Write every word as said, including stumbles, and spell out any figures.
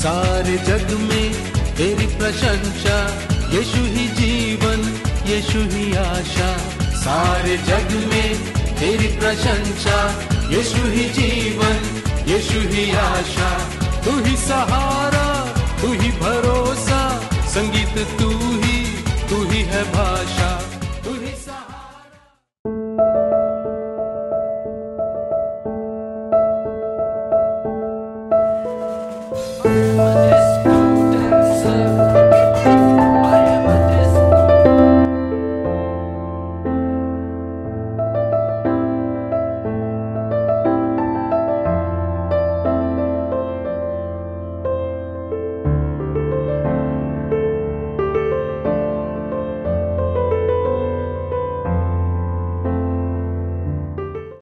सारे जग में तेरी प्रशंसा, यीशु ही जीवन, यीशु ही आशा। सारे जग में तेरी प्रशंसा, यीशु ही जीवन, यीशु ही आशा। तू ही सहारा, तू ही भरोसा, संगीत तू